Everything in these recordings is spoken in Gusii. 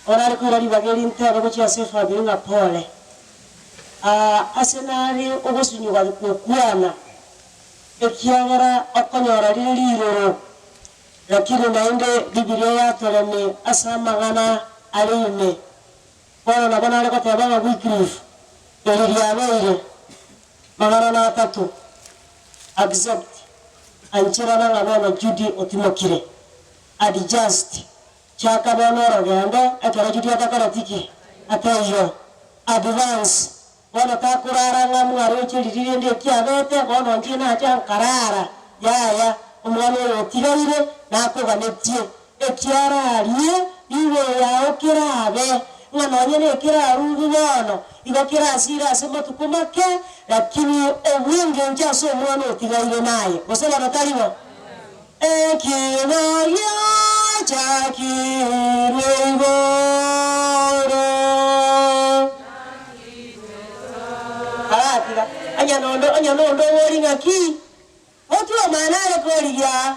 Orare koira ribaga eri ntebe gochia ase efamiri ng'a pole. Aa ase nare ogosunyugwa gokwana, ekiagera okonyora rire riroro, lakini naende Bibilia yatoremi ase amang'ana are ime. Bono nabo nare goteba ng'a Wycliffe, eri riabeire mang'ana na atato, accept, ancherana ng'a bono Judy otimokire, adjust, Chaka bono orogendo, ekero Judy atakoreti ki? Ataiyo. Advance. Bono takorara ng'a mwaroche riria rende eki abete, bono inche nacha nkarara. Yaya, omwana oyo otigaire nakoganetie. Ekiararie igoro yao kerabe, ng'a nonye nekerarugu bono, igo kerasire ase matuko make, lakini obwengencho ase omwana otigaire naye. Gose bono taribo? Ekina giachakirwe igoro. Aratiga, onye nonde, onye nonde obori ng'aki, otwe omana are korigia,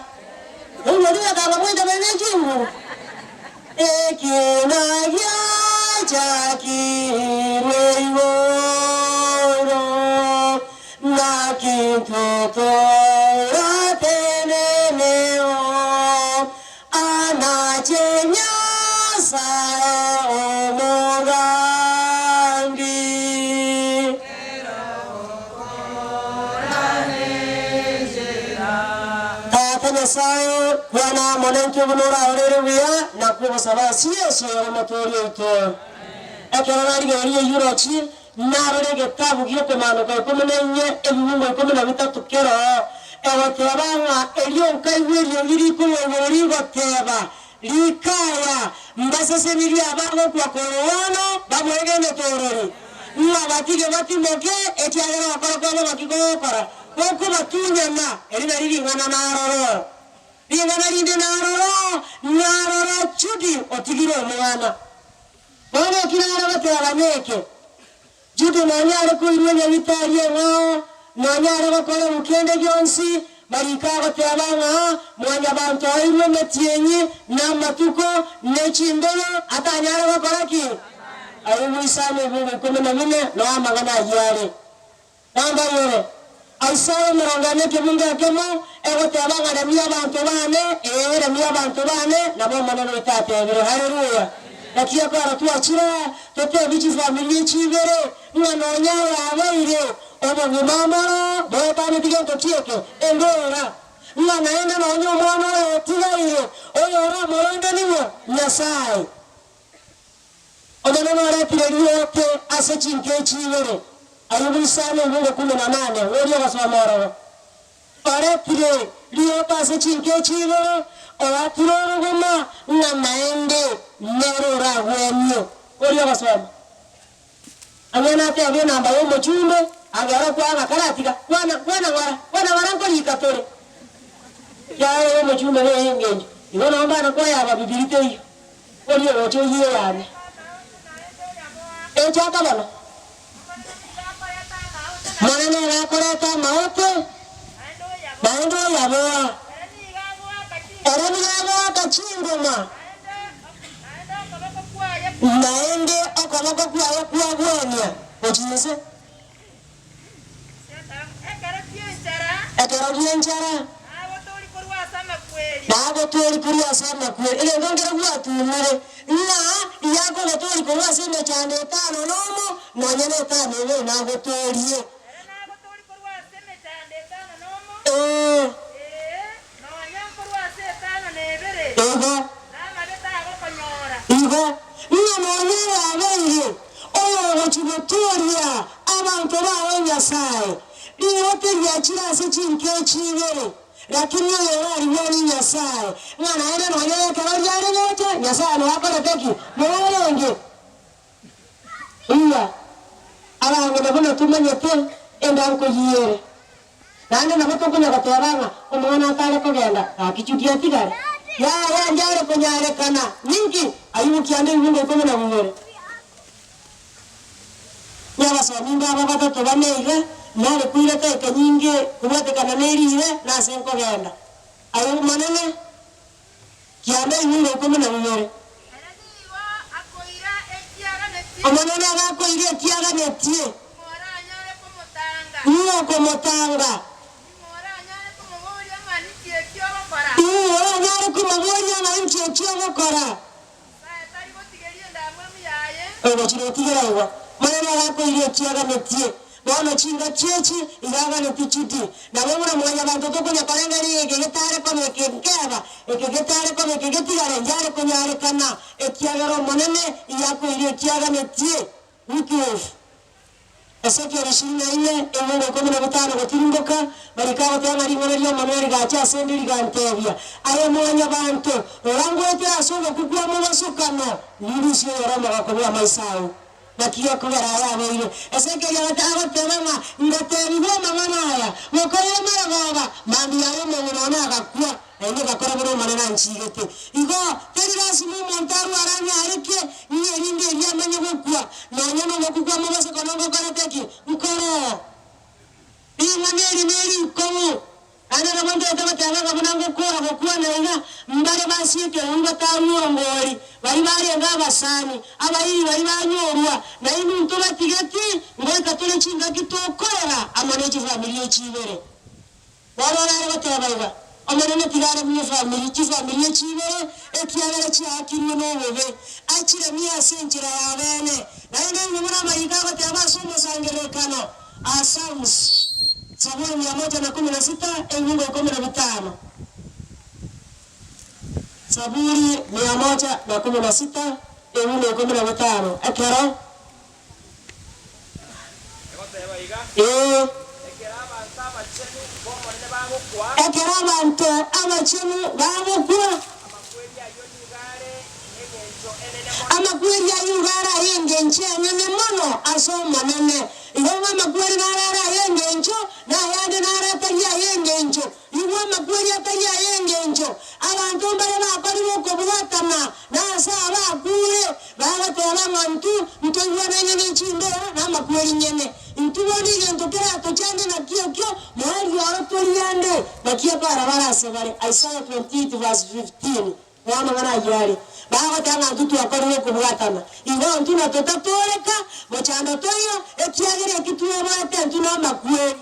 oigweri ng'akanga mwentabere ne chinguru. Ekina giachakirwe igoro. Naki intwe torateneneo anache Nyasae omogambi. Tata Nyasae, kwana amo naintwe buna oraorere buya, nakwo ogosaba ase Yeso ere Omotoori oito. Ekero narigereria eyio rochie, Narore egetabu gi'okomaanoka ikomi na inye, ebibungo ikomi na bitato keroo, egoteba ng'a erio nkaigwa eriogi rikorwa igoro rigoteba, Rika aya, mbasesenirie abagokwa korwa bono bamwegenete orori, ng'a batige batimoke, ekiagera ogokora kwabo ng'aki kogokora, gokobatunyana. Eri nario ring'ana naroro. Ring'ana rinde naroro, naroro Judy otigire omwana. Bono eki nare goteba neke, Juda nanyare koirwa enyagitari eng'ao, nanyare gokora kende gionsi, mariko agoteba ng'a mwanyabanto airwe emetienyi, na amatuko, ne chimbebe, atanyare gokora ki? Ayubu isano ebungo ikomi na bine nao amang'ana ayio are. Nambayore. Isaya emerongo ene ekebungo ekemo, egoteba ng'a remia abanto baane, ee, remia abanto baane, nabo Omonene oito atebire. Haleluya! Naki ekero twachire aa, totebie chifamiri echi ibere, ng'a nonya yabeire obogima mboro boetaneti gento kieke, embera, ng'a naende nonya omwana oyo otigaire, oyoramorende ning'o? Nyasae. Omonene oretire riote ase chinka echi ibere, Ayubu isano ebungo kumi na nane, oria ogosoma ororo. Oretire riote ase chinka echi ibere, oakire orogoma, ng'a naende nere oragwenie. Oria ogosoma. Ang'e natebie enamba y'omochumbe, agere okwana karatiga, kwana, kwana ng'ora, kwana ng'ora nkorika tore. Ekiagera ey'omochumbe neye engencho, igo nao mbana kwayaba bibiri teiyo, oria ogocha oyie eyane. Echaka bono. Monene ogakoreta amaote, naende oyaboa. Ere nigo agoaka chingoma. Naende okoboko kwaye kwagwenia gochia inse. Ekero gi'enchara, nagotoorie korwa ase amakweri. Egento nkere gwatumire, ng'a iyakogotooria korwa ase emechando etano nomo, nonya netano ebere nagotoorie. Ee. Igo, igo, ng'a nonya oyabeire oyogochia gotooria abanto baye Nyasae, rirote riachire ase chinka echi ibere, lakini oyo orarigwanie Nyasae, ng'a naende nonya ekero riare gocha, Nyasae noakorete ki? Noarenge. Iya, abang'ina buna tomanyete enda nkoyiere. Naende nabo tokonya goteba ng'a omwana atare kogenda, gaki Judy atigare. Yaya ndiare konyarekana. Ninki? Ayubu kianda ebibungo ikomi na bibere. Nabasomi mbabo batato bane iga, nare koireka ekenyinge kobwatekana nerire nase nkogenda. Ayubu manene, kianda ebibungo ikomi na bibere. Ere nigo akoira. Omonene agakoira ekiaganetie. Ning'o okomotanga? Ning'o oranyare komoboria ng'a inki eki ogokora? Ogochira otigera igo, Omonene agakoira ekiaganetie. Bono chingaki echi iga aganetie chiti, Nabo buna mwanyabanto tokonya korengereria eke getare koba eke nkeba, eke getare koba eke getigare, njare konyarekana, ekiagera Omonene iga akoirie ekiaganetie. Wycliffe. Ezekiel ishirini na ine, emungo ikomi na bitano gotirimboka, mariko agoteba ng'a ring'ana ri'Omonene rigacha ase 'nde rigantebia, Aye Mwanyabaanto, rora ngoetera ase ogokwa kwa mobosokano, nindusie oyore omogoko bw'amaiso ao. Naki gekogera aya abeire? Ezekiel agoteba ng'a ngatebigwa amang'ana aya, Gokoira marogoba, mambia yaye omong'ina one agakwa. Naende ngakora buna Omonene anchiigete. Igo, teri lasima omonto arware anyareke, ng'a erinde erio amanye gokwa, nonya nogokwa kwa mobosokano ngokorete ki? Nkoroo. Ring'ana eri nerikong'u, naende nabo ntoete goteba ng'a buna ngokora gokwana iga, mbare basieke eungo batarwongori, baria barenge abasani, abairi baria banyorwa, nainwe ntobatigeti, ngoika tore chingaki tokorera amo ne chifamiri echi ibere. Bono orare goteba iga, Omonene tiga aremie efamiri, chifamiri echi ibere, ekiagera chiaakirwe nobobe, achiremie ase enchera ya bene. Naende inwe buna amariko agoteba ase omosangererekano, a Psalms, Zaburi mia moja na kumi na sita, ebiungo ikomi na bitano. Zaburi mia moja na kumi na sita, ebiungo ikomi na bitano, ekero. Egoteba iga, Ee. Ekero abanto abachenu b'Omonene bagokwa. Ekero abanto abachenu bagokwa. Amakweri ayio nigo are nengencho enene mono. Amakweri ayio igo are ay'engencho enene mono ase Omonene. Igo ng'a amakweri naro are ay'engencho, na ayande naro atari ay'engencho. Igo amakweri atari ay'engencho. Abanto mbare bakorire okobwatana nase abakure, Bagateba ng'a intwe ntoigwanaine ne chimbeera na amakweri nyene. Intwe bono egento keratochande nakio ekio, moerio oro toriande, naki ebarabara ase bare. Isaiah 28 verse 15. Bono amang'ana ayio are, bagoteba ng'a intwe twakorire okobwatana, igo intwe natotatoreka, mochando toiyo, ekiagera eki twebwate intwe namakweri.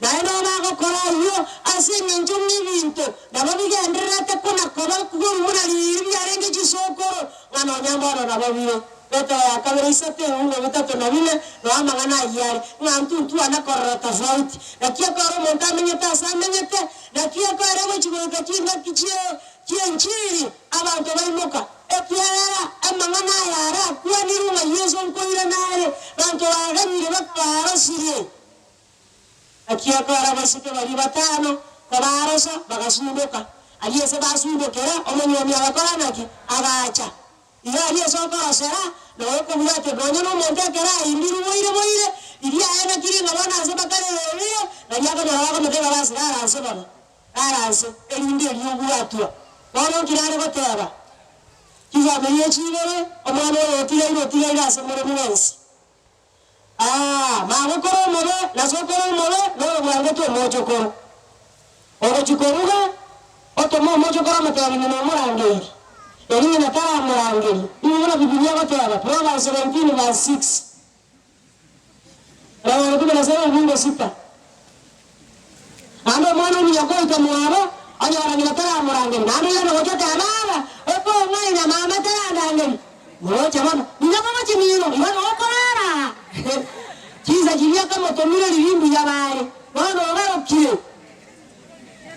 Naende nabo bagokora ayio ase engencho ng'a ebinto nabo bigendererete kona-koba korwa buna riiri biarenge chisokoro, ng'a nonya mbono nabo bire. Petero ya kabere isato ebiungo bitato na bine, noo amang'ana ayio are, ng'a intwe ntwana korora tofauti. Naki ekero omonto amenyete ase amenyete, naki ekero egochia goika chingaki chie chi'enchiri, abanto baimoka, ekiagera amang'ana aya arakwanirwe ng'a Yeso nkoirana are, banto baganyire bakabarosirie. Naki ekero abaiseke baria batano kobarosa, bagasundoka. Aria ase basundokera, omonyuomi agakora naki? Agacha. Iga aria ase okorosera, na okobwatia nonya nomonto ekero aindirwe boire boire, riria aye naki ring'a bono ase bakarererire, nario akonyora bakomotebia basi rara nse bono, rara nse, erinde erio obwatwa. Bono nki nare goteba? Chifamiri echi ibere, omwana oyo otigaire otigaire ase more mwensi. Aa, magokora omobe, na sokoro omobe, na oyo bwangete omochokoro. Ogochia koruga, otome omochokoro amotebi ng'ina omorangeiri, erio ng'ina taramorangeria. Nigo buna Bibilia egoteba, Proverbs 17 verse 6. Proverbs kumi na saba ebingo sita. Naende omwana omuya goika mwabo, onyora ng'ina taramorangeria, naende oirane gocha oteba, Baba, okong'aina, mama tarandangeria. Moroche bono, nigo mogochia mino, igo nokorara aa. Chinsa chiria akamotomire riria mbuya bare, bono ogarokire.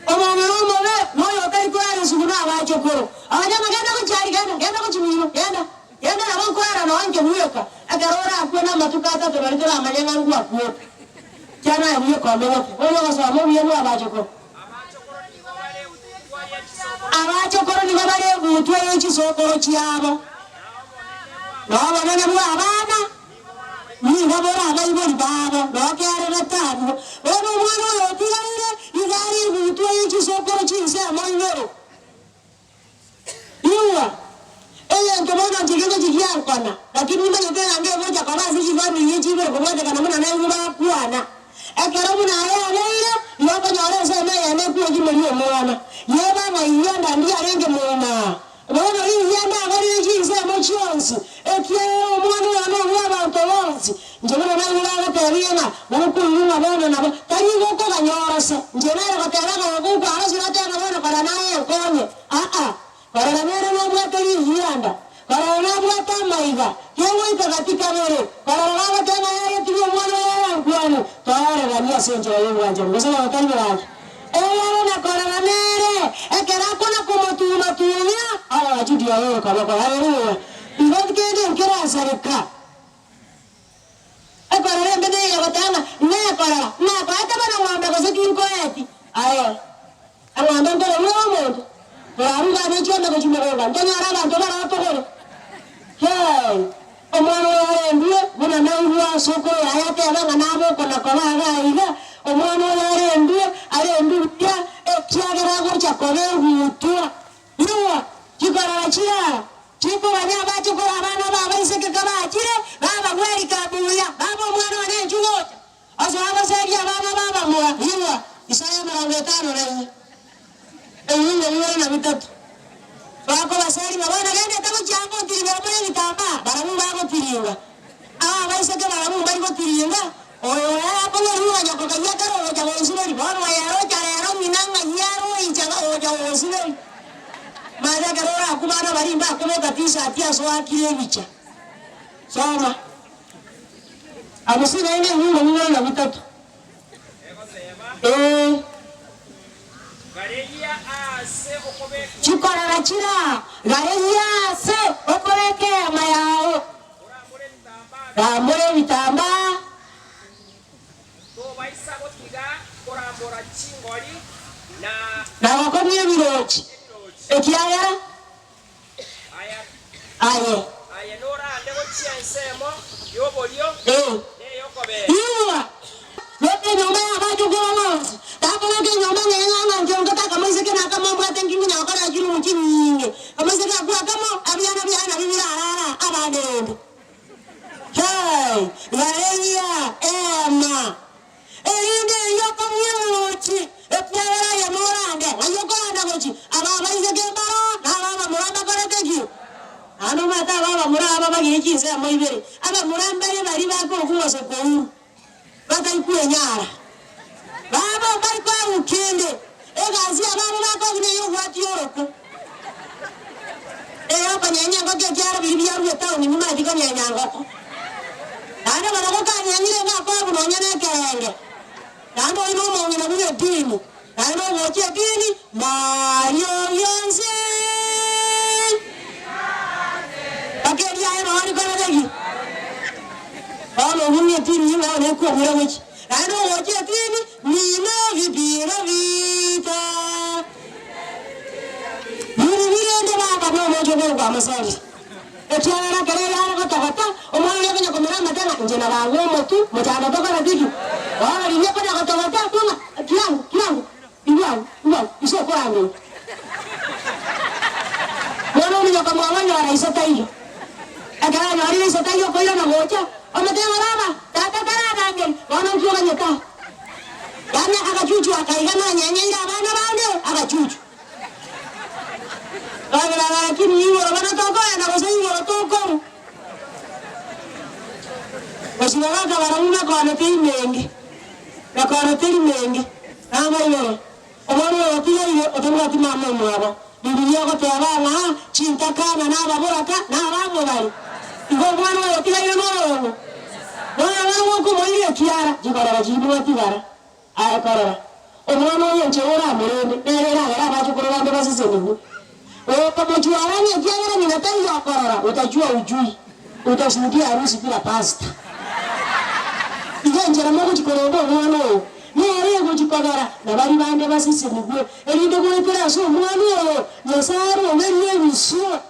Omong'ina omobe noyo otari korara esugu na abachokoro. Abanyama genda gochia aria, genda, genda gochia mino, genda, genda nabo nkorara nonya inche bweka. Ekero orakwe namatuko atato nario toramanye ng'a ngwakwete. Kiana aye buya okomenyete. Bono ogosoma obuya bwa abachokoro. Abachokoro nigo bare egutwa ye chisokoro chiabo, na obonene bwa abana nigo bore abaibori babo, nokere gatabu. Bono omwana oyo otigaire iga are egutwa ye chisokoro chinsemo igoro. Igwa, egento bono inche kegochia giankona, lakini nimanyete ng'a ngegocha koba ase chifamiri echi ibere kobwatekana buna naigwe bakwana. Ekero buna aya abeire, igo okonyora ensemo eyemo ekwegimeria omwana, yeba ng'a iyanda ndiarenge moima. Bono riyanda agorire chinsemo chionsi, ekiagera omwana oyo nobwabo. Gokoigwa ng'a bono nabo, tari igo okoganyora ase. Inche nere goteba ng'a gokwarosire otebe ng'a bono kora naye nkonye. Aa. Korora nere nobwate rigianda, korora nabwate amaiga, kegoika gati kabere, korora gagoteba ng'a yaya tiga omwana oyo arankwani, toereganie ase enchera y'obwanchani, gose bono tari boranche. Eyere na korora nere, ekero akona komotuma-tumia, agachuti aye okoboko. Haleluya! Igo kende nkerasareka. Ekorora embe neye goteba ng'a nekorora, nakoete bono ng'ombe gose tinkoeti. Aye, eng'ombe nkororue omonto, toraruge ane chiombe gochia mogondo, ntonyore abanto baratogore. Hee, omwana oyo arendwe buna naigwa ase okoyaya ateba ng'a nabe okona koba iga iga, omwana oyo arendwe, arendwe buya, ekiagera agocha koba egutwa. Igwa, chikorora chiraa, Chikogania abachukuru abana b'abaiseke kabachire, babagwerika buya, baba omwana one inchuo gocha, osoa goseria abana b'abamura. Igwa, Isaya 54, ebibungo bibere na bitato. Bakobaseria ng'a bono gendete gochia ngotiringa more ebitambaa, barabwo bagotiringa. Aba abaiseke barabwo mbari gotiringa, oyo oye akong'erigwa nyoko kayia ekero ogocha gonsiberia, bono oyo arocha rero ng'ina ng'ai aroicha ogocha gonsiberia. Manya ekero orakwe bana baria mbakobeka t-shirt ase oakire ebicha. Soma. Abwo naende ebibungo bibere na bitato. Egoteba, Ee. Gareria aase okobeka. Chikorora chiraa, gareria aase okobeka eema yao. Orambore ebitambaa. Rambora ebitambaa. Tobaisa gotiga korambora chingori na. Na gokong'ia ebirochi, ekiagera Aya. Aye. Aye norande gochia ensemo y'oborio Ee. na ey'okobee. Igwa! Beka enyomba y'abachokoro bonsi, takobeka enyomba ng'a eng'ang'a nkionka takamoiseke na akamo mbwate nkingi na gokora chirumu chinyinge. Kamoiseke akwo akamo, abiana biaye nabio birarara abande rende. Hey, gareria eema, erinde erio okong'ie orochi, ekiagera aye norande. Ng'ai okoranda gochia? Aba abaiseke mbaro, na aba abamura mbakorete ki? Naende omanyete aba abamura aba bagire chinsemo ibere, abamura mbare baria bakorokwa ng'a sokouru, batari kwenyara. Babo mbari koegwa kende, egasi yabo bakoegwa ney'ogwatia oroko. Eyokonyenya engoko ekiagera biria biarure etaoni nimaeti konyenya engoko. Naende barabwo kanyenyire iga akoegwa nonya nekerenge. Naende oyio nomong'ina buna edini, naende ogochia edini mario gionsi. Mpaka eriaye noo rikorete ki? Bono obwo ng'a edini ng'a bono ekwomera gochia. Naende ogochia edini nino vipira vita. Rirorio rende baba nomochie okorokwa Amasari, ekiagera ekero ere are gotogota, omwana oria okonya komera amate ng'a inche nabagwe omotu, mochando tokoreti ki? Bono riria okonya gotogota, ng'a kirango, kirango, igwa agwo, igwa agwo, iso okorangeria. Bono ominyoka mwabo onyora iso taiyo. Ekero anyorire iso taiyo okoirana gocha, omotebia ng'a baba, tata tararangeria, bono nki oganyete aa? Yaani agachuchu akaiga nanyenyeire abana bande agachuchu. Babera lakini igoro bana tokoenda gose igoro tokorwa. Gosika gakabara buna kone teri menge, na kone teri menge, namba ibere, omwana oyo otigaire otabwati mama omwabo. Bibilia egoteba ng'a chintakana na ababoraka na abamobari. Igo omwana oyo otigaire noyomo. Bono barabwo okomoira ekiara, chikorora chimwatigara. Aye korora, omwana oyo enchera oramorende, nere eragere abachokoro bande basesenigwe. Okomochwarania ekiagera ng'ina taiyo okorora, utajua hujui, utashuhudia harusi bila pastor. Igo enchera mogochi korenda omwana oyo, nere egochi kogera na baria bande basesenigwe, erinde goetera ase omwana oyo, Nyasae arogerie ebisio.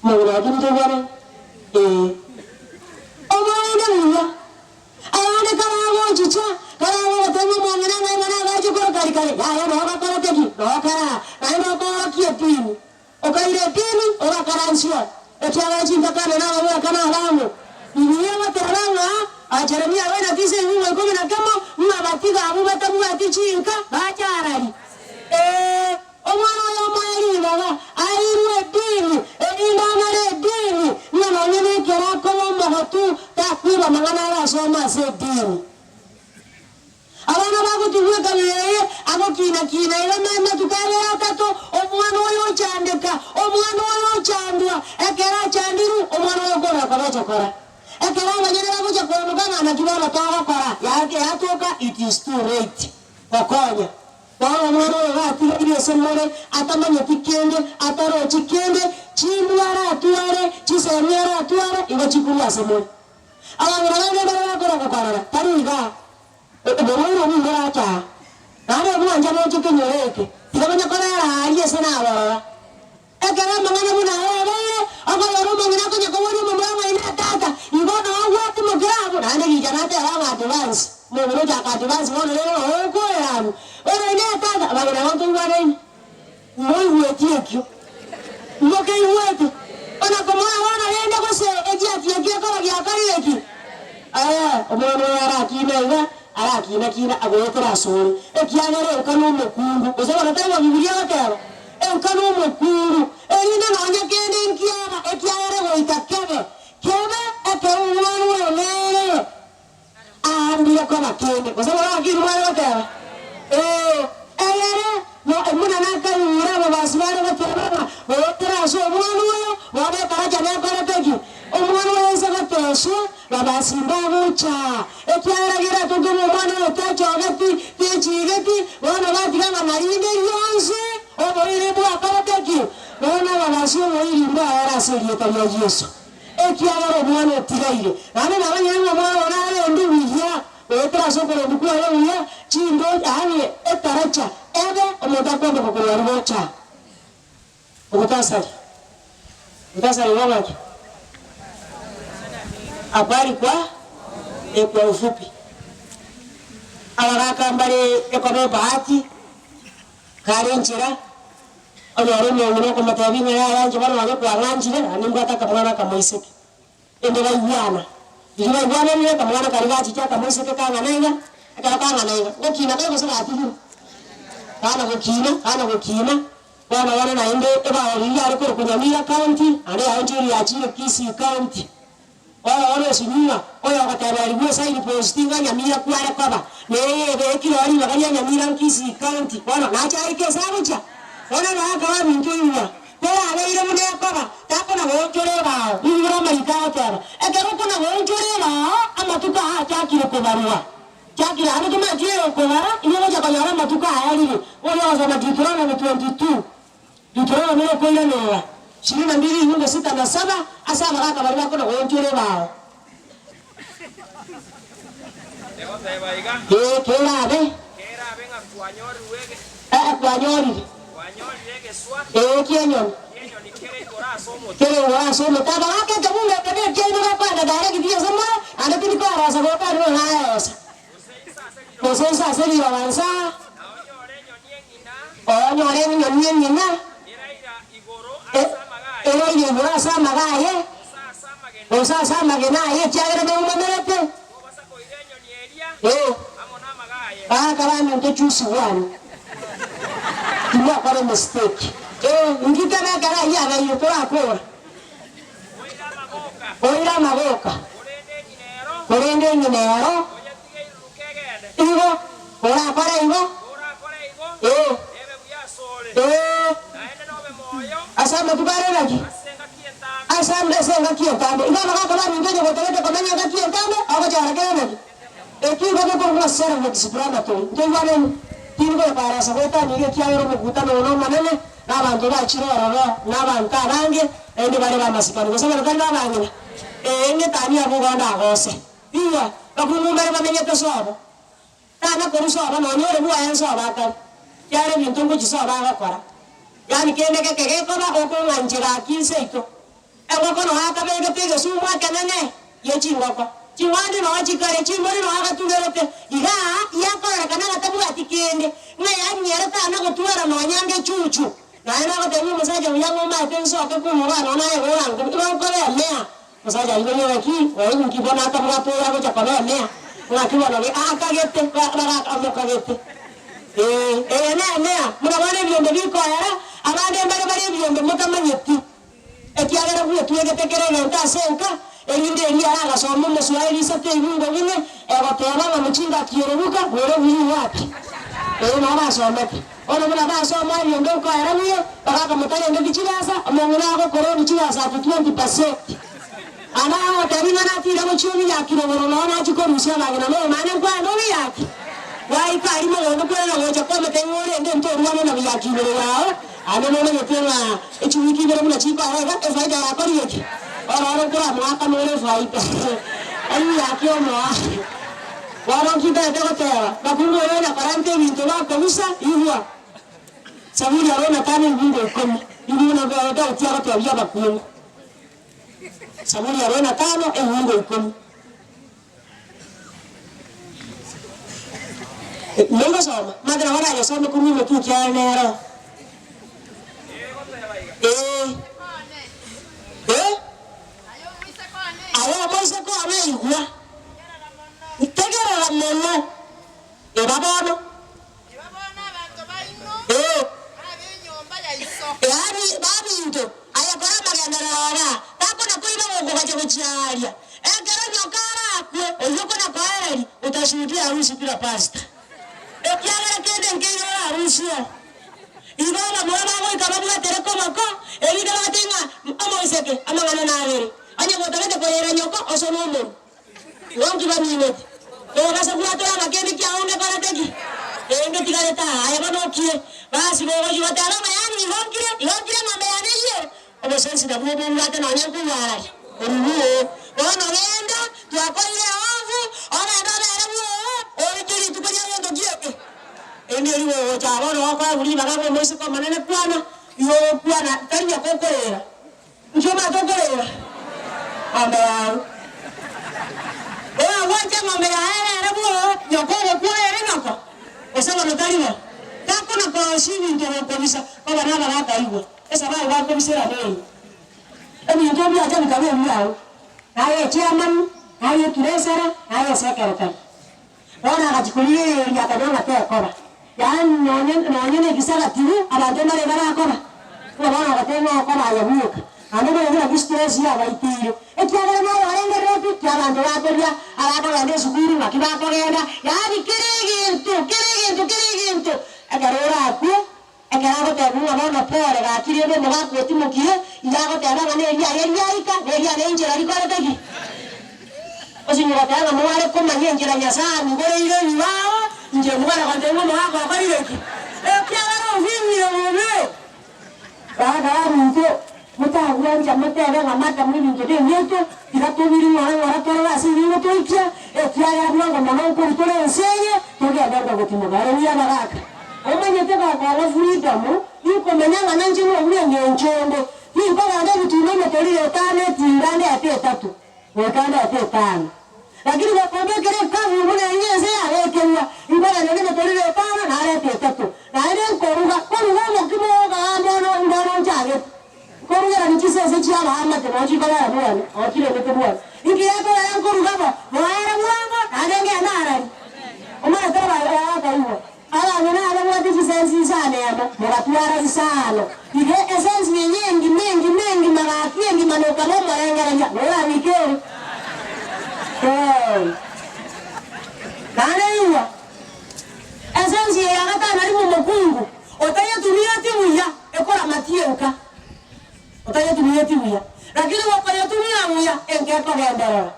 Amang'ana ayio ntobare, ee, omorende buya. Abande karagochicha, karagogoteebia omong'ina ng'a ing'ana agache korwa kare kare, yaya noo gakorete ki? Noo karaa, naende okoorokia epini. Okaira epini, ogakaransia, ekiagera chintakana na ababoraka na abamo. Bibilia egoteba ng'a Jeremia aroineti ase ebibungo ikomi na kemo, ng'a batiga abwo batabwati chinka bache arari. Ee. Omwana oyomo aye ribaga airwe edini, erinde amare edini, ng'a nonya nekero akoba omogotu takwiba amang'ana are. bagosoma ase edini. Abana bagotigwa ekabira eye, agokina-kina iga amatuko abere atato, omwana oyo ochandeka, omwana oyo ochandwa. Ekero achandirwe, omwana oyo okorora koba echokora. Ekero abanyene bagocha koamoka ng'a naki bono togokora, yake yatoka, it is too late gokonya. Bono omwana oyo gatigaire ase more, atamanyeti kende, atarochi kende, chimbwa aratware, chisemi aratware, igo chikorwa ase more. Abamura bande mbare bakora gokorora, tari igaa. Oborwaire obwo mborache aa, naende obwancha boche kenyoro eke, tiga banya korera aaria ase naborora. Ekero amang'ana buna aya abeire, okonyora omong'ina akonya koboria omomura ng'a inee tata, igo noo gwatimokire abwo? Naende richa natebe aba advance, omong'ina ochaka advance bono rero noo okorera abwo. Bono inee tata, abang'ina aba ntoigwanaine? Moigweti ekio? Mokeigwete? Ona komoa bono rende gose echiaki ekio ekoba giakorire eki? Ee, omwana oyo arakine iga, arakina-kina agoetera asore, ekiagera enka nomokungu, gose bono taibo Bibilia egoteba? Enka nomokungu, erinde nonya kende nkiaba, ekiagera goika kebe, kebe ekero omwana oyo nere aambire koba kende. Gose bono gaki nigo bare goteba? Ee, eyere no buna nakaigure ababasi bare goteba ng'a goetera ase omwana oyo, bono ekaracha nekorete ki? Omwana oyo aise goteswa, babasi mbagocha, ekiagera geratoke ng'a omwana oyo techogeti, techigeti, bono batiga ng'a narinde rionsi oboiri bwakorete ki? Bono ababasi oboiri mbwaere ase erieta ria Yeso. Ekiagera omwana otigaire, naende nabanyene ng'a omwana one arendwe buya, goetera ase okorendwa kwaye buya, chindo, yaani etaracha ebe omonto akwamboka korwa aria gocha. Ogotasari, ogotasari igo ng'aki? Habari kwa ekwa ufupi. Abagaka mbare ekoba ebahati, kare enchera. Onyore omong'ina okomotebia ng'a yaya inche bono nonye kwang'anchire, naende nimbwate akamwana akamoiseke. Ende baigwana. Riria baigwananire, akamwana karia gachicha akamoiseke kang'ana iga, ekero kang'ana iga, ngokina kare gose gatigire? Kana gokina, kana gokina, bono bono naende ebao riria yare korokwa Nyamira County, naende yaonchoirwe yachire Kisii County. Bono bono esinyuma, oyogoteberigwa esign post ng'a Nyamira kware koba, neye ebekire oo ribaga ria Nyamira Kisii County, bono nache aike ase agochia? Bono abagaka baminto igwa, koyabeire buna ekoba, takona goonchora ebao, nigo buna amariko agoteba, ekero okona goonchora ebao, amatuko aa achakire kobarwa. Chakire ande tomanyeti eyokobara, igo ogocha konyora amatuko aya rire, oria ogosoma Deuteronomy 22. Deuteronomy okoiranerera, ishirini na mbili inyungu sita na saba, ase abagaaka baria bakona goonchora ebao. Egoteba iga, Ee, kerabe. Kerabe ng'a kwanyorirwe ege- Ee, kwanyorire. kwanyorire egeswa Ee, ki'enyoni. ki'enyoni kere igoro ase omote. Kere igoro ase omote. Abagaaka ekebungo eke nekiaino bakoenda direct ase more, naende tindi koerosa goka nigo naerosa. Gose inse ase riroba. Gose inse ase riroba inse. Na onyore enyoni eng'ina. Onyore enyoni eng'ina. Eraira igoro ase amaga aye. Eraire igoro ase amaga aye. Gose ase amagena. Gose ase amagena aye, ekiagera neumamerete. Tobasa koira enyoni eria amo namaga aye. Baaka baminto choose one. Timokora emistake. Inki kebe ekero ayio abeire torakora? Oire amagoka. Oire amagoka. Korende eng'ina ero. Korende eng'ina ero. Oyetige iruruke egende. Igo, orakore igo. Orakore igo. Ee. Ebe buya asore. Ee. Naende nobe moyo. Ase amatuko are naki? Ase engaki entambe. Ase ase engaki entambe. Igo abagaka baminto onye gotabete komenya engaki entambe, ogochora kere naki? Eki igo gekorokwa self explanatory. Ntoigwaneni? Tindi goeparasa goetania iga ekiagera omokutano oyo nomonene, na abanto bachire ororo, na abanto abange, naende bare b'amasikani, gose bono tari b'abang'ina? Ee, ng'etanie abwo igo ndagose. Igwa, bakungu mbare bamenyete sobo. Tana korwa sobo, nonya ore bwoye nsobo akare. Kiare ebinto ngochia sobo agokora. Yaani kende geke gekoba okong'anchera gaki nseito. Engoko noo akabegete egesumu ekenene gie chingoko, ching'ondi noo chikare, chimbori noo agatugerete. Igaa yakororekana ng'a tabwati kende, ng'a yanyierete tana gotwara nonya ngechuchu. Naye nagotebia omosacha buya ng'a omanyete nsoke komorora nonya naye igo orankobe, igo nkobe emea. Omosacha aigure ng'aki, oyo inki bono atabwate oyo agocha koba emea? Ng'aki bono ge akagete, ba amokagete. Ee, eye nemea, buna bono ebiombe bikoera, abande mbare bare ebiombe motamanyeti. Ekiagera gwetwegete kera egento ase enka, Erinde Eliya agasoma omoswahili isake ebingo bine, egoteba ng'a mochingaki orobuka bore buya wapi. Ee, nabo basomete. Bono buna basoma ebinto nkoera buya, bagakamotara chibesa, omong'ina agokora chibesa at 20%. Ana agotebia ng'a natire gochia obiyaki rogoro noo nachia korusia abang'ina nomanye nkwane obiyaki. Gwaika aria mogondo kwerera gocha kwamete ng'a orende ntorwane na biyaki igoro yao, ande nomanyete ng'a echiwiki ibere buna chikora iga, efaida yakorire ki? Ororo nkoramoakanere efaida. Ebiyaki omoa. Bono nki ntagete goteba? Bakungu oyo onya korenta ebinto bakobusa, igwa. Saburi arobaini na tano ebingo ikomi, igwa buna Daudi agotebia abakungu. Saburi 45, ebiungo ikomi. Moigosoma? Omanyete nabo orayesome korwa omotwe ekiagera nero. Ee. Ee. Aye omoiseke one igwa, ntegerera mono, eba bono. Ee. Yaani baminto, aye kora amagenderero ora, takona koiba gokogacha gochia aaria. Ekero nyoka arakwe, oyio kona koereria, otashuhudia harusi bila pastor. Ekiagera kende nkeiyo orarusie. Igo abamura bagoika babwatere koboko, erinde batebe ng'a omoiseke amang'ana nabere. Onye gotagete koreera nyoko, osone omonwa. Nonki bamineti? Tobasa gwatora amakende kiao ngekorete ki? Ee, ngetigarete aa, aye bono okie. Basi bogochia goteba ng'a yaani igo nkire, igo nkire eng'ombe yane eyio. Obosensi nabwo obobwate nonya nkogwararia oruguo. Bono genda, twakoeire eofu, ogende obere bwoo, oike rituko ria gento kieke. Erio erio gogocha bono gokoegwa ribaga ng'a omoiseke omonene kwana, igo ogokwana tari nyoko okorera. Inki omanyete okorera? Ng'ombe yao. Oyogwancha eng'ombe yaye ere bwoo, nyoko ogokwa ere nyoko, gose bono tari bo? Takona korosia ebinto gokobisa, koba nabagaaka igwa. Esababu bakobisera neye, ebinto ebiacha bikaba ebiao, naye echiamani, naye eturesara, naye esekeretari. Bono agachia korigereria akanyora ng'a tekoba, yaani nonye nonye na egesagatibu abanto mbare barakoba, ng'a bono ogoteba ng'a okoba aye bwoka, naende omanye buna ki stress yabaiteire, ekiagera naye orengerereti ki abanto bakoria, abakogenda esukuru ng'aki bakogenda, yaani kera egento kera egento kera egento, ekero orakwe, ekero agotebiwa ng'a bono pore gaki rende omogaka otimokire, iga agoteba ng'a na eriaye riaika, na eriane enchera rikorete ki? Osinywe goteba ng'a mware komanya enchera Nyasae amigoreire ebibao, inche mware gontebia ng'a omogaka okorire ki? Ekiagera obinyire bobe. Baba baminto, motagwancha motebe ng'a mata mw'ebinto nebiaito, tiga tobiri ng'ora ng'ora torore ase ebiimo toikia, ekiagera bwango mono nkorwa tore ense eye, togende nkogotimoka. Haleluya abagaka. Omanyete gokong'a freedom, inkomanya ng'a nainche nobure engencho onde, ninkogenda ebituma emetoriro etano etinda ndete etato. Goika ndete etano. Lakini gokombekera ekabu buna eria ense yabekerwa, nkogenda nemetorero etano, narete etato. Naende nkoruga, koruga omokimo ogaamba ono ngono nchagete. Nkorugerania chisese chi'abaamate nao chikobera bwane, nao chiremete bwane. Inki gekogera nkoruga bo? Boere bwango, naende ngende arari. Omanyete abaye Abang'ina ababwate chisensi isano emo, mogatwara isano. Igo esensi eye engima engima engima gaki engima nokaba omorengereria, norabike ere. Ee. Naende igwa, esensi eye ya gatano rimo omokungu otayetumieti buya, ekoramatie enka. Otayetumieti buya, lakini gokoyetumia buya, enka ekogenderera.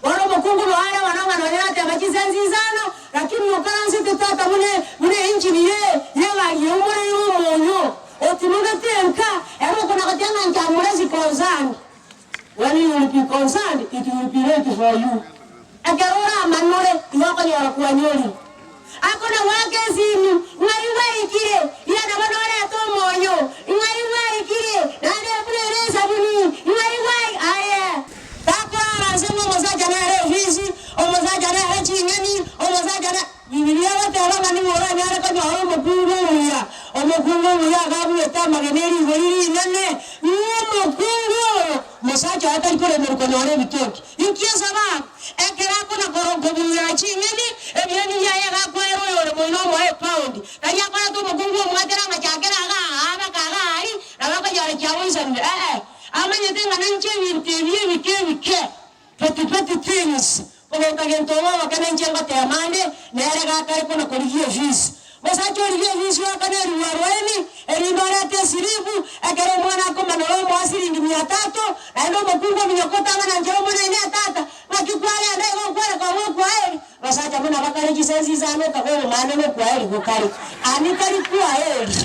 Bono omokungu noare abana ng'a nonya nateba chisensi isano, lakini okaransete tata buna buna einjini ye y'egari eumoreire omonyo, otimogete enka, ere okona goteba ng'a inche am less concerned. When you will be concerned, it will be late for you. Ekero oramanore, igo okonyora kwanyorire. Akona goaka esimi, ng'ai gwaikire? Irana bono orete omonyo, ng'ai gwaikire? Naende buna ere esabuni, ng'ai gwai aye. Takorara ase ng'a omosacha nere efisi, omosacha nere ching'eni, omosacha ne. Bibilia egoteba ng'a nigo oranyare konyora omokungu omuya. Omokungu omuya iga abuete amagena e rigori rinene, ng'a omokungu oyo mosacha oye tari koremerwa konyora ebitoki. Inki esababu? Ekero akona kobunyora ching'eni, ebieni biaye iga akoera oyore moino omoe epaundi. Tari akoreta omokungu omwatera ng'a chakera iga aa baka iga aria, nabo akonyora chiagoisanire. Ee. Amanyete ng'a nainche ebinto ebi ebike ebike, petty petty things, kobeka gento obo oboke nainche ngotema ande, nere gakare kona korigia efees. Mosacha origie efees oakane elifu arubaini, erinde orete esiribu, ekero omwana akomanora omoa siringi mia tatu, naende omokungu ominyoka otang'ana nchera omonene tata, ng'aki kwagenda igo nkware koba okwaeri? Abasacha buna bakare chisensi isano okaba obomano nokwaeri gokare, ani tari kwaeri.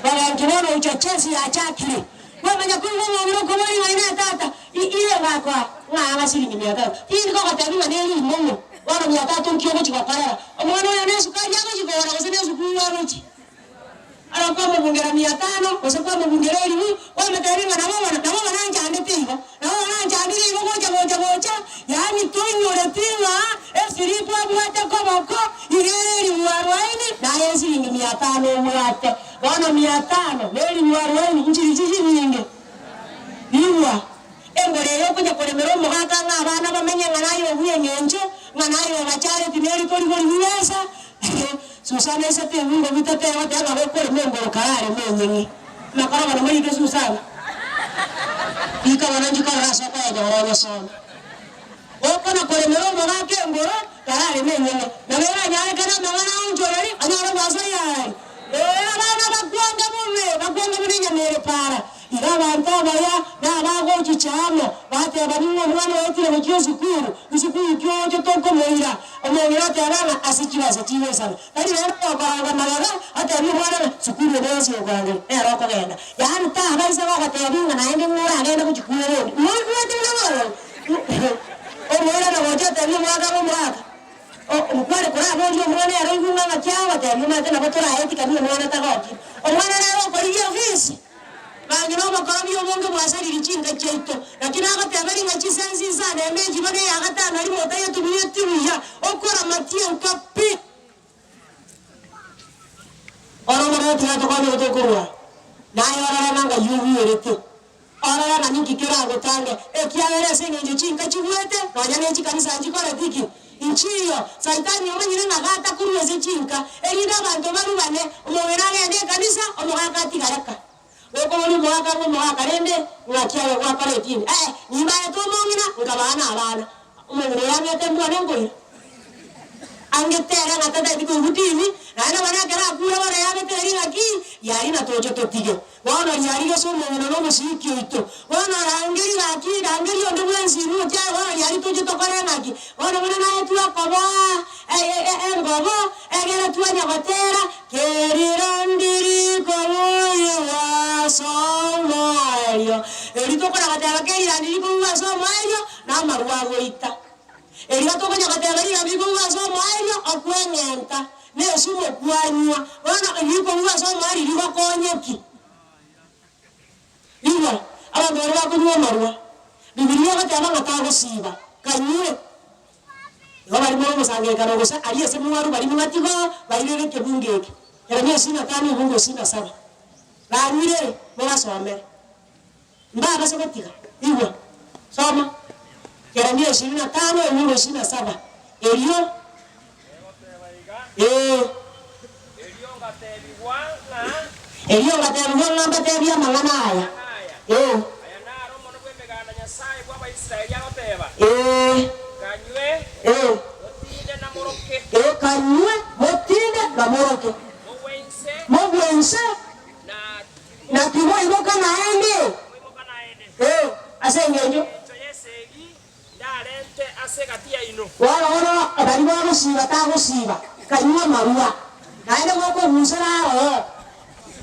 Baganki bono uchochezi yachakire. Kwamanya koigwa omong'ina okoboria ng'a inee tata, iye ngakoa ng'a aba siringi mia tatu. Tindi kogotebia ng'a neri imomo, bono mia tatu nki ogochi gokorera? Omwana oyo nesukari agochi kogora gose nesukuru agochi? Aro kwamobungera mia tano, gose kwamobungera elifu, kwamotebia ng'a nabo bono, nabo bananchandete igo, nabo bananchandire igo gocha gocha gocha, yaani toinyoreti ng'a esiripu abwate koboko iga ere elifu arubaini, naye esiringi mia tano obwate. Bono mia tano na elifu arubaini nchiri chichinyinge? Igwa, engoro eye okonya koremera omogaka ng'a abana bamenye ng'a naye obua eng'encho, ng'a naye obachareti neri tori korigwa besa, Susana ise tebungo bitato egoteba ng'a gokorema engoro karareme enyeng'e. Makoro bono morike Susana. Rika bono nchikorora ase okoyenyora onyesome. Gokona koremera omogaka engoro karareme enyeng'e. Nabo eranyarekane amang'ana aonchoreri anyore obwanso yari. Ee, abana bakwanga bobe, bakwanga buna enyama ere para. Iga abanto abaya nabagochicha amo, bateba, Ning'o omwana oetire gochia esukuru? Esukuru ki ogocha tokomoira? Omong'ina oteba ng'a ase chibesa chigoisana. Tari nere oyokoronga magega, atebie omwana ng'a sukuru ende yonsi okorangeria, nere okogenda. Yaani tabaisa gogotebia ng'a naende ng'o oragende gochia kure rende. Moigwete buna bono? Omoirana gocha otebie omwaka ng'a omwaka. Okware koraborie omwana ere oigwe ng'a ng'aki agotebia omanyete nabo toraetikanie omwana tagokire. Omwana nere okorigia ofisi. Bang'ina obokorobi obonge bwasariri chinka chiaito. Naki nagoteberia ng'a chisensi isano eme echibo na eya gatano rimo otayetumieti buya, okoramatie enka pi. Oro omorero tiga tokonye gotokorwa, naye orore ng'a ng'ai obuerete. Orore ng'a ninki keragotange, ekiagera ase engencho chinka chigwete, nonya ne chikanisa nchikoreti ki? Nchiyo. Saitani omanyire ng'a gatakorwa ase chinka, erinde abanto barubane, omong'ina agende ekanisa, omogaka atigare ka. Gokoboria omogaka ng'a omogaka rende ng'aki aye gwakora ekindi? Ee, nimbaete omong'ina, nkabaa na abana. Omong'ina oyo ang'ete mbwane nkoira. Angete ere ng'a tataeti koigwa TV, naende bono ekero akure bono yabete eri ng'aki, riaria natoche totige. Bono riaria gose omong'ina na omosiriki oito. Bono rangeria gaki, rangeria onde bwensi inwe otiaye bono riaria toche tokore ng'aki. Bono buna naye twakoboa engobo, egere twanya gotera, Kerirandiri kobuigwa ase omoerio. Erio tokona goteba kerirandiri kobuigwa ase omoerio, na amarwa agoita. Erio tokonya goteba rirandiri rikobugwa ase omoerio okweng'enta, na esumo kwanywa. Bono rikobugwa ase omoerio rigokonya ki? Igwa, abanto baria bakonywa amarwa, Bibilia egoteba ng'a tagosiba, kanywe. Igo baria more omosangererekano gose aria ase mwarwa baria mong'ati igo bairere ekebungo eke. Yeremia isini na tano ebungo isini na saba. Banywire, mobasomere. Mbabase gotiga. Igwa, soma Yeremia ishirini na tano enyugo ishirini na saba. Erio, Egoteba iga, ee. Erio ngatebigwa ng'a. Erio ngatebigwa ng'a mbatebie amang'ana aya. Aya Ee. Aya naro omonwa bw'emeganda Nyasae bw'Abaisraeli agoteba, Ee. Kanywe, Ee. motinde na moroke. Ee, kanywe, motinde na moroke. Mogwe inse. Mogwe inse. Na Na timoimoka naende. Ee, ase engencho. Bono bono baria bagosiiba tagosiiba, kanywa amarwa, naende gokogusera aroro.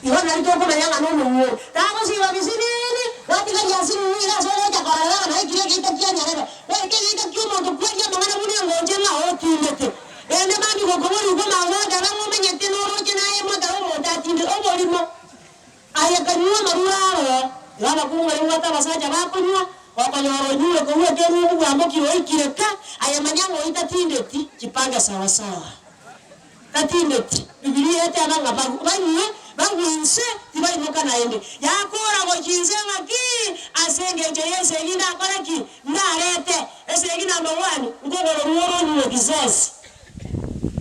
Igo nari tokomanya ng'a nomonyuori. Tagosiiba bisinini, gwatigaria asinini iga ase ogocha korora ng'a naikire egeita kia nyarebe. Goika egeita ki'omonto kweria amang'ana buna engonche ng'a otindete. Rende mambia gokoboria okomanya goteba ng'a omenyete noroche naye motebe omonto atindire oborimo. Aye kanywa amarwa aro, igo abakungu baria babwate abasacha bakonywa, gokonyora onyure korwa ekerumu bwambokire oikire ka, aye manya ng'a oyio tatindeti, jipange sawa sawa. Tatindeti. Bibilia eteba ng'a baru banywe, bagwe inse, tibaimoka naende. Yakora gochia inse ng'aki? Ase engencho y'esegi ndakore ki? Ndarete. Esegi number one, nkogororwa ore onyure kisasi.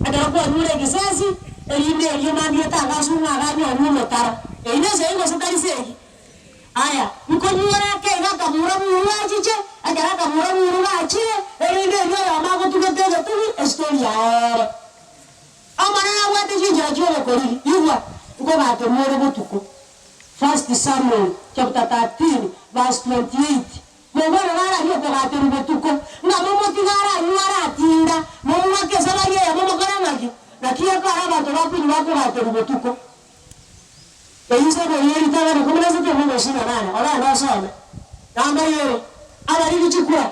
Ekero kwanyure egesesi, erinde erio mambia otagasu ng'a aganyonywe omotaro. Eyio nesegi gose tari segi? Aya, nkonyuora ake iga akamura buru achiche, ekero akamura buru gachire, erinde erio oyomo agotugete egetugi, estori yaye ere. Omonene abwate chinchera chi'obokoriri, igwa, nkogaterwa ore botuko. First Samuel chapter 13 verse 28 Mongwana nararie okogaterwa botuko, ng'a momotige aranywe aratinda, momwake esabari eyemo mokore ng'aki? Naki ekero abanto bakunywa bakogaterwa botuko. Eyio Samueli eritang'ani kumi na isato ebiungo isini na nane, ogende osome. Namba ere, abarigi chikura.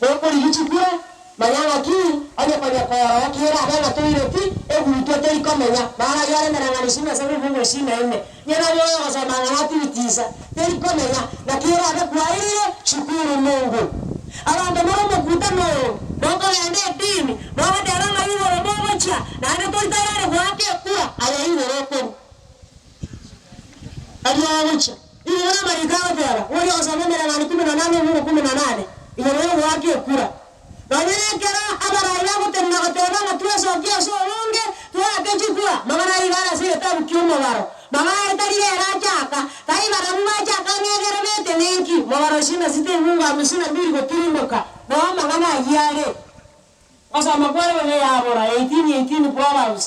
Okorigia chikura, manya ng'aki onye konya korora kerabe ng'a toireti, egutwa teri komenya. Mara ayio are emereng'anio isini na saba ebiungo isini na ine. Onye nabo oyogosoma ng'a natibitisa, teri komenya, naki erabe kwairire, shukuru Mungu. Abanto more omokutano oyo, mokogenda edini, mogoteba ng'a igoro mogochia, naende tori tayari goaka ekura, aye igoro okorwa. Aria ogochia. Igoro amariko agoteba, Oria ogosoma emereng'anio 18 ebiungo 18, igoro y'ogoaka ekura. Nonya nekero abarai bagotenena goteba ng'a twesokie ase obonge, twaake chikura, mang'ana ayio are ase egetabu ki'omobaro. Mang'ana aye tari rero achaka, tai barabwo bachaka ng'a egere bete nenki, mobaro isini na sita ebiungo hamsini na mbili gotirimboka, noo amang'ana ayio are. Gosoma kware bobe yabora, 1818 Proverbs.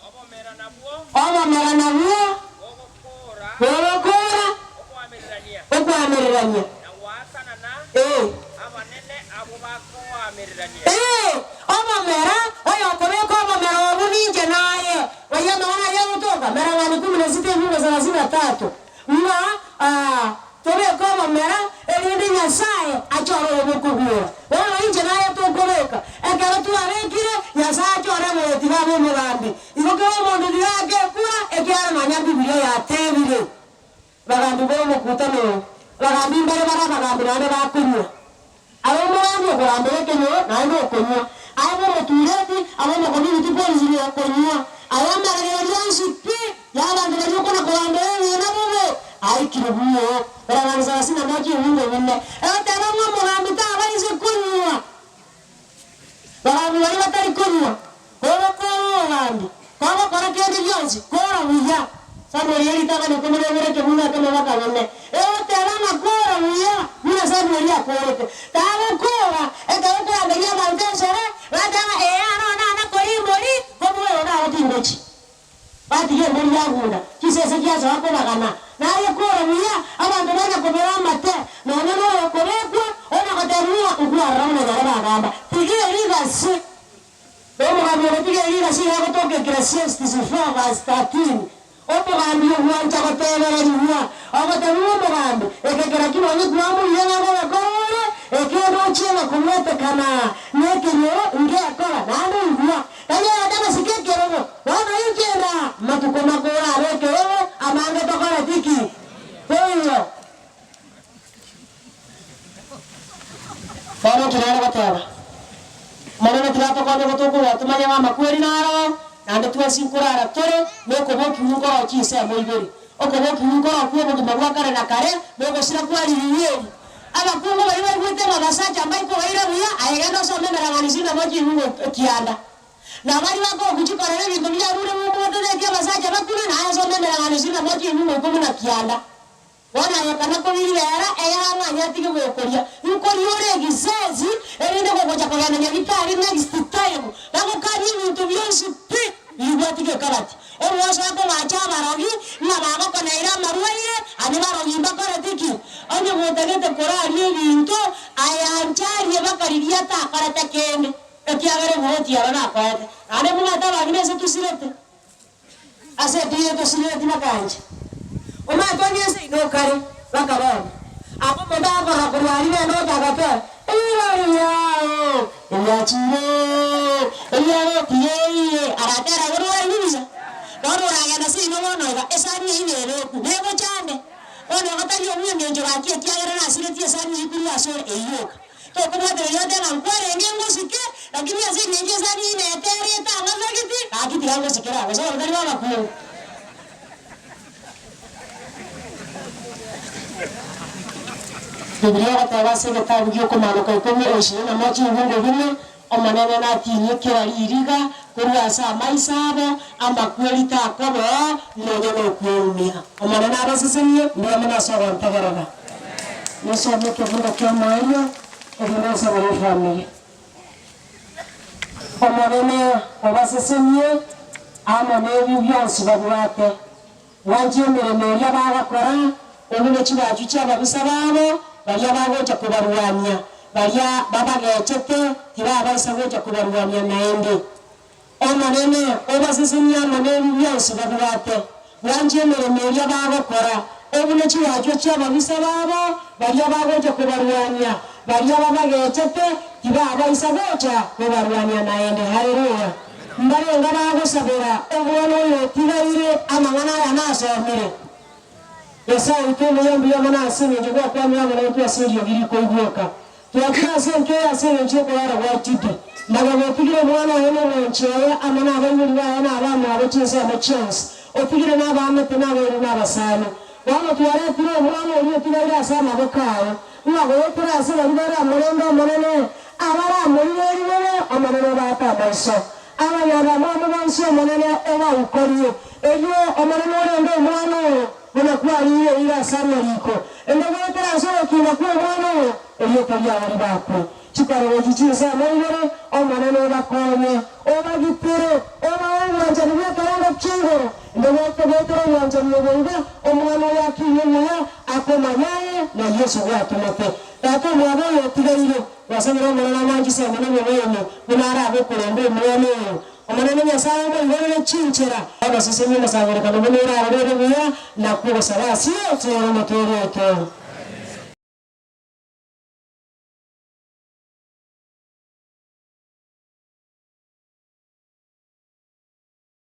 Obomera nabwo. Obomera nabwo. Bogokoora. Bogokoora. Okoamererania. Okoamererania. Na goatanana. Ee. Abanene abwo bakoamererania. Ee, obomera, oyokobeka obomera obwo ninche naye. Oyio amang'ana ayio agotoka, Mereng'ani kumi na sita ebiungo sarasini na tatu, ng'a tobeke obomera, erinde Nyasae achore oyo bw'okogwera. Bono inche naye tokobeka. Ekero twabekire, Nyasae achore omoyetiga abe omogambi. Igo kera omonto tiga ake ekura, ekiagera nonya Bibilia yatebire. Bagambi b'omokutano oyo, abagambi mbare bare abagambi naende bakonywa. Abe omogambi okogambera ekenyoro naende okonywa, abe omotureti, abe omocommunity police okonywa. Aya amaragererio onsi pi y'abanto baria okona kogambera ebina bobe, aikire buo. Erang'ani sarasini na moja ebinto bine egoteba ng'a omogambi tabaise konywa. Bagambi baria batari konywa, kogokora obogambi, kogokora kende gionsi, kora buya. Samueli eritang'ani okomorebera ekebungo ekemo bakabene, egoteba ng'a kora buya, buna Samueli akorete. Tagokora ekero okorangeria abanto ensore, bateba ng'a ee aro nana korimbori, kobua oyo nagotindochi. Batiga embori yagunda, chisese chiasoa kobagana. Naye kora buya, abanto banya kobera amate, nonya noyokobekwa, onya gotebigwa ng'a nkwarora buna nyare bagamba. Tiga erigasi. Omogambi ogotiga erigasi iga agotoka Ecclesiastes 4 verse 13, Omogambi ogwancha gotebererigwa, ogotebigwa omogambi, Eke keraki nonye kwamorire ng'a ngogokora ore, ekende ochie na kobwatekana nekenyoro, ngekora, naende oigwa. Tanyarete amasiko ekerogo, bono inche ndaa matuko makoro abe ekerogo, amange tokoreti ki? Toiyo. Bono inki nare goteba? Omonene tiga atokonye gotokogwa tomanye ng'a amakweri naro, naende twensi nkorara tore, na okobokigwa nkoro chinsemo ibere. Okobokigwa nkoro kw'obogima bwa kare na kare, na ogosira kwa riria eri. Abakungu baria baigwete ng'a abasacha mbaikobaira buya, aye genda osome emereng'anio isini na moja ebiungo kianda. Na baria bakogochikorera ebinto biarure bw'omogotoretie abasacha bakure, naye osome emereng'anio isini na moja ebiungo ikomi na kianda. Bono aye kana kobiribera, egera ang'anye atige gokoria. Nkoria ore egisesi, erinde gogocha kogenda nyagitari next time, bagokanie ebinto bionsi pi, riria gwatige ekabati. Omwoso akogacha abarogi, ng'a bagokoneire amarwaire, abwo barogi mbakoreti ki? Onye gotagete koraria ebinto, ayanche arie baka riria atakorete kende, ekiagera oboroti aro nakoete. Naende mbwate abang'ina ase tusirete. Ase etuya etosireti bakancha. Omanyete onye ense ino okare, bakabona. Abwo omonto agokorora korwa aria bene ocha agateba, Rigori riao eriachire, eriagotigeire. Aratera igoro oraigwe buya. Bono oragenda seino bono iga, esani eyio nebeku, negochande. Bono igo tari obuya engencho gaki ekiagera nasiretie esani eyio korwa asore eyio yoka. Tokobwatereria goteba nkwarenge ngosike, lakini ase engencho esani eyio netere etang'asegeti, gaki tiga ngosikere abwo, gose tari babakungu. Bibilia egoteba ase egetabu gi'okomaanoka ikomi o ishirini na moja ebibungo bine. Omonene natinyie kera ririga korwa ase amaiso abo, amakweri takoboa, nonya nokweumia. Omonene abasesenie, mbuya mono ase ogontegerera. Mosome ekebundo ki'omoerio, erinde nsabere efamiri. Omonene obasesenie amo nebio bionsi babwate. Bwanche emeremo eria bagokora, obune chibachu chi'ababisa babo, baria bagocha kobarwania, baria babagechete tibabaisa gocha kobarwania naende. Omonene obasesenie amo nebi bionsi babwate. Bwanche emeremo eria bagokora, obune chibachu chi'ababisa babo, baria bagocha kobarwania, baria babagechete tibabaisa gocha kobarwania naende. Haleluya! Mbarenga bagosabera omwana oyo otigaire amang'ana aya nasomire? Nyasae oito omuya mbuya mono ase engencho gwakwanire amo naintwe ase eriogi rikoigweka. Twachire ase enka eye ase engencho y'okorara gwa Juda. Magega otigire omwana oye na omwanchi oye amo nabaibori baye na abamwabo chinsemo chionsi, otigire nabaamate na abairi na abasani. Bono twaretire omwana oria otigaire ase amaboko ao, ng'a goetera ase baria baramorende Omonene, Abaramorigerigere Omonene obaake amaiso, abanyabamwamu bonsi Omonene obaukorie. Erio Omonene orende omwana oo, buna kwariire eira ase amariko, ende goetera ase ogokina kw'omwana oo, erieta riao ribakwe. Chikorero echi chinsemo igoro, Omonene obakonye, obagitere, obae obwanchani bw'ekerengo kia igoro, ende goetera obwanchani obo iga, omwana oyo akinywe buya, akomanye aye na Yeso gwatomete. Tata omwabo oyo otigaire, gwasabire Omonene amanchise amo nobong'aini, buna arabe okorenda omwana oyo. Omonene Nyasae omoigorere chinchera. Abasesenio omosangererekano buna orarore ere buya, nakwo ogosaba ase Yeso ere Omotoori oito.